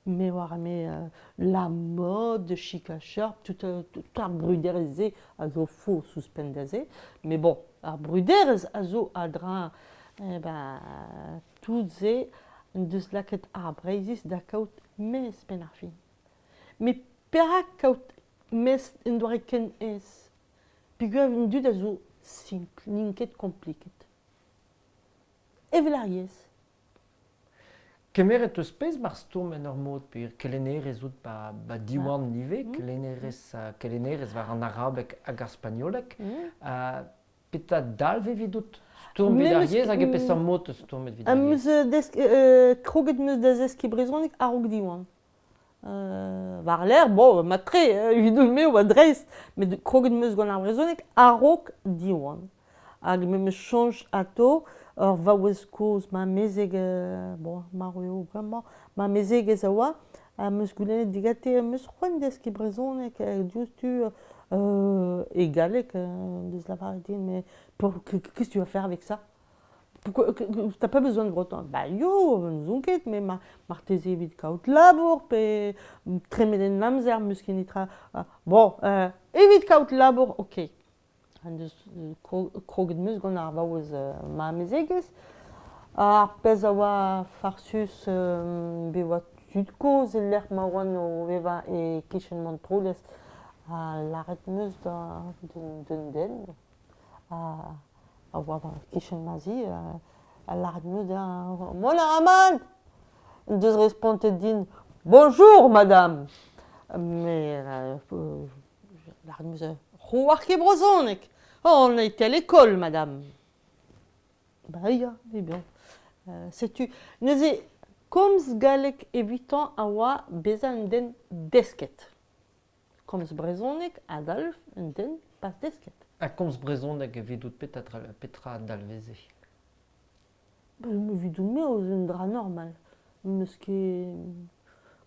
me oar me la mode, chic ha sharp, tout, tout ar bruderezh-se a zo faos ouzhpenn da se. Mais bon, ar bruderezh a zo a-dreñv eh ben, tout se en deus lakaet ar Breizhiz da kaout mezh penn ar fin. Met perak kaout mezh en doare ken aes? Peogwir an dud a zo simpl, n'int ket kompliket. Evel ar yezh. Kemeret eus pezh mar stourm en ur mod pe kelennerez out ba, ba Diwan ivez, kelennerez, kelennerez war an arabeg hag ar spagnoleg. Petra dalv evidout stourm evit ar yezh hag e peseurt mod teus stourmet evit ar yezh? Deus kroget 'm eus da zeskiñ brezhoneg a-raok Diwan. War-lerc'h, bon, mat-tre, evidon-me oa dreist, met kroget 'm eus gant ar brezhoneg a-raok Diwan. Hag me 'm eus soñj atao ur vaouez kozh, ma amezeg, bon, marv eo bremañ, ma amezegez a oa, am eus goulennet digante am eus c'hoant deskiñ brezhoneg diouzhtu e galleg, deus lavaret din, mais qu'est-ce que tu vas faire avec ça? Pourquoi t'as pas besoin de breton? Bah yo, n'ouzon ket, mais marteze evit kaout labour pe tremen en amzer 'meus ket netra. Bon, evit kaout labour, ok. En deus kroget 'meus gant ar vaouez ma amezegez. Ar pezh a oa farsus, bet oa tud kozh e-lec'h ma oan o vevañ e-kichen Montroulez ha lâret 'meus d'un den a oa e-kichen ma zi, ha lâret 'meus dezhañ mont a ra mat! En deus respontet din bonjour madame! Mais lâret 'meus c'hoar ket brezhoneg! On était à l'école madame! Bah ya, eh bien. Setu neuze komz galleg evitañ a oa bezañ un den desket. Komz brezhoneg a dalv un den pas desket. Ha komz brezhoneg evidout petra a dalveze? Evidout-me eo un dra normal. N'eus ket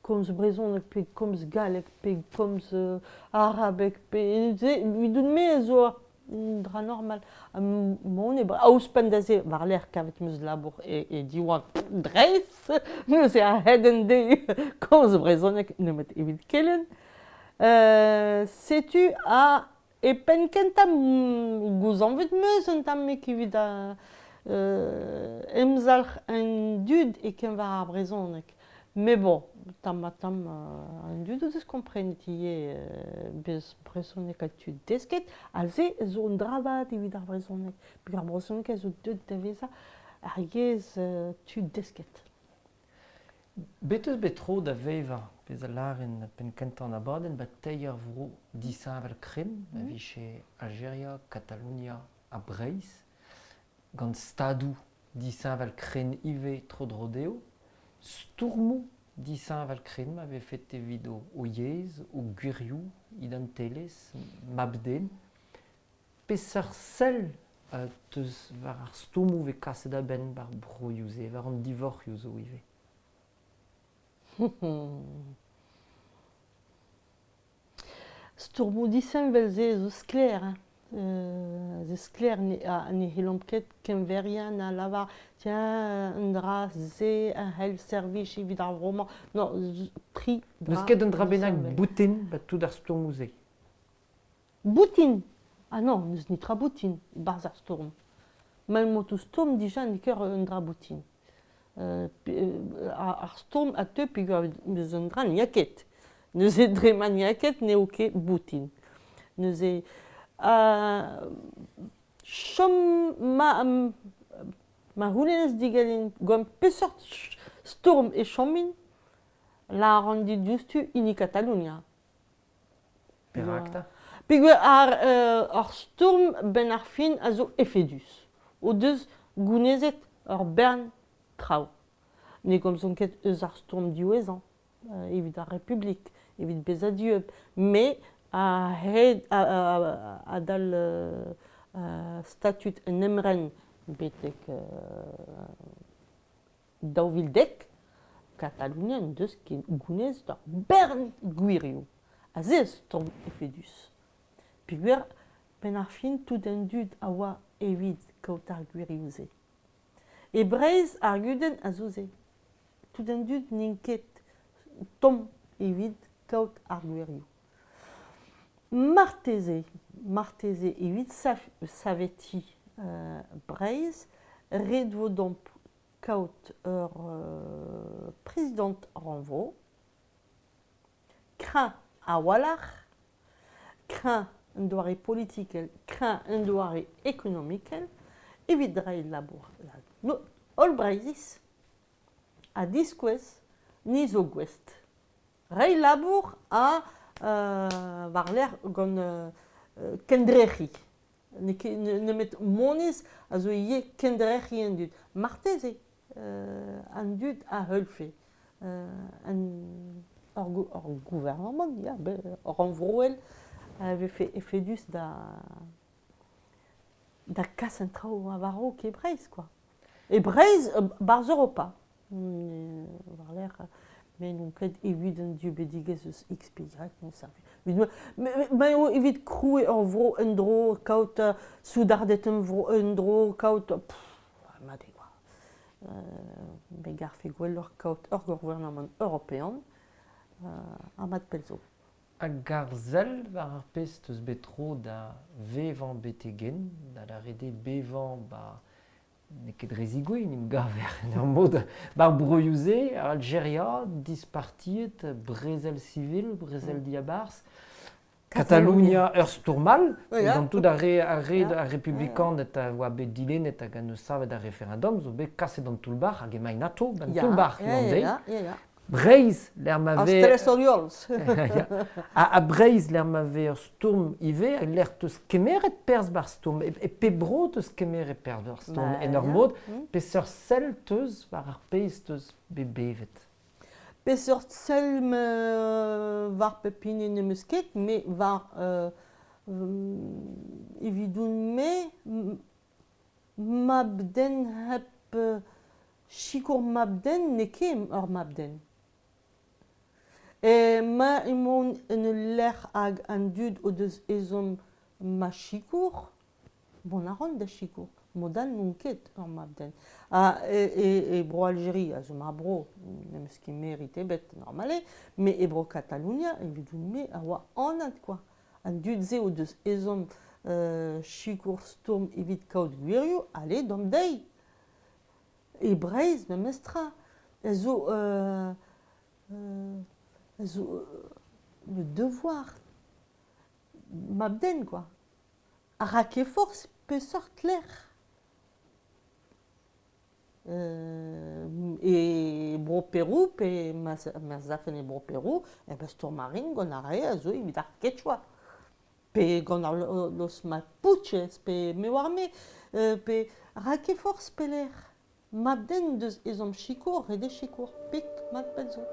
komz brezhoneg pe komz galleg pe komz arabeg pe evidout-me ez oa un dra normal. Mont e ouzhpenn da se, war-lerc'h kavet 'm eus labour e Diwan dreist, neuze a-hed an deiz komz brezhoneg nemet evit kelenn. Setu ha e penn kentañ gouzañvet 'm eus un tammig evit emzalc'h an dud e-keñver ar brezhoneg. Mais bon, tamm-ha-tamm an dud o deus komprenet ivez bez brezhoneg ha tud desket ha se zo un dra vat evit ar brezhoneg peogwir ar brezhoneg a zo deuet da vezañ ar yezh tud desket. Bet eus bet tro da vevañ pezh a lâren penn-kentañ an abadenn 'ba teir vro disheñvel-krenn a vije Aljeria, Katalonia ha Breizh gant stadoù disheñvel-krenn ivez tro-dro dezho. Stourmoù disheñvel-krenn ma vefet evit o yezh, o gwirioù, identelezh, mab-den. Peseurt sell 'teus war ar stourmoù 'vez kaset a-benn 'bar broioù-se, war an divorc'hioù zo ivez? Stourmoù disheñvel-se zo sklaer hein. Zo sklaer ne c'hellomp ket keñveriañ na lavar tiens un dra-se a c'hell servij evit ar vro-mañ. Non, tri dra N'eus ket un dra bennak disheñvel. boutin 'ba tout ar stourmoù-se? Boutin! Ah non, n'eus netra boutin e-barzh ar stourm. Ma emañ o stourm dija n'eo ket un dra boutin. Ar stourm a teu peogwir n'eus un dra n'y a ket. Neuze dre ma n'y a ket n'eo ket boutin. Neuze chom ma ma c'houlennez diganin gant peseurt stourm e chomin, lâran dit diouzhtu hini Katalonia. Perak 'ta? Peogwir ar stourm 'benn ar fin a zo efedus. O deus gounezet ur bern traoù. Ne gomzont ket eus ar stourm diwezhañ evit ar Republik, evit bezañ dieub, met a-hed adal statud un emren betek 2010, Katalonia en deus ket gounezet ur bern gwirioù. Ha se zo tamm efedus. Peogwir 'benn ar fin tout an dud a oa evit kaout ar gwirioù-se. E Breizh ar gudenn a zo se. Tout an dud n'int ket tomm evit kaout ar gwirioù. Marteze, marteze evit savetiñ Breizh, ret vo deomp kaout ur prezidant rannvro, kreñv a-walc'h, kreñv en doare politikel, kreñv en doare ekonomikel, evit reiñ labour da holl Breizhiz ha diskouez ni zo gouest. Reiñ labour ha war-lerc'h gant kendrec'hiñ. N'eo ket nemet moneiz a zo ivez kendrec'hiñ an dud. Marteze an dud a heulfe ur gouarnamant ya, rannvroel a vefe efedus da da kas an traoù war-raok e Breizh kwa. E Breizh, 'barzh Europa. War-lerc'h, me n'on ket evit an dieubidigezh eus XPY, Ma eo evit krouiñ ur vro en-dro, kaout soudarded en-dro, kaout mat eo kwa. Me garfe gwelloc'h kaout ur gouarnamant european ha mat pell zo. Hag ar sell war ar pezh 'teus bet tro da vevañ betek-henn, da lâret eo bevañ 'ba N'eo ket dre zigouezh en em gaver en ur mod 'bar broioù-se, Aljeria, dispartiet, brezel sivil, brezel diabarzh, Katalonia ur stourm all, gant tout ar re, ar re ar republikaned a oa bet dilennet hag a neus savet ar referendum zo bet kaset d'an toull-bac'h hag emaint atô d'an toull-bac'h an deiz. Breizh, lec'h ma vez... Tres Oriols. Ha Breizh, lec'h ma vez ur stourm ivez, lec'h 'teus kemeret perzh 'bar stourm. E pe bro 'teus kemeret perzh 'bar stourm en ur mod, peseurt sell 'teus war ar pezh 'teus bet bevet? Peseurt sell war pep hini n'em eus ket, met war evidoun-me, mab-den hep Sikour mab-den n'eo ket ur mab-den. Emañ emaon en ul lec'h hag an dud o deus ezhomm ma sikour, mont a ran da sikour. Mod all n'on ket ur mab-den. Ha e Bro-Aljeria a zo ma bro, n'em eus ket merit ebet normal eo, met e Bro-Katalonia evidoun-me a oa anat kwa. An dud-se o deus ezhomm sikour stourm evit kaout gwirioù, allez deomp dezhi! E Breizh memestra ez zo ez zo le devoir mab-den kwa. A ra ket forzh peseurt lec'h. E Bro-Perou pe ma 'z afen e Bro-Perou eh ben stourm a rin gant ar re a zo evit ar quechua. Pe gant ar los Mapuches pe me oar-me pe ra ket forzh pelec'h. Mab-den deus ezhomm sikour, ret eo sikour. Pik, mat pell zo.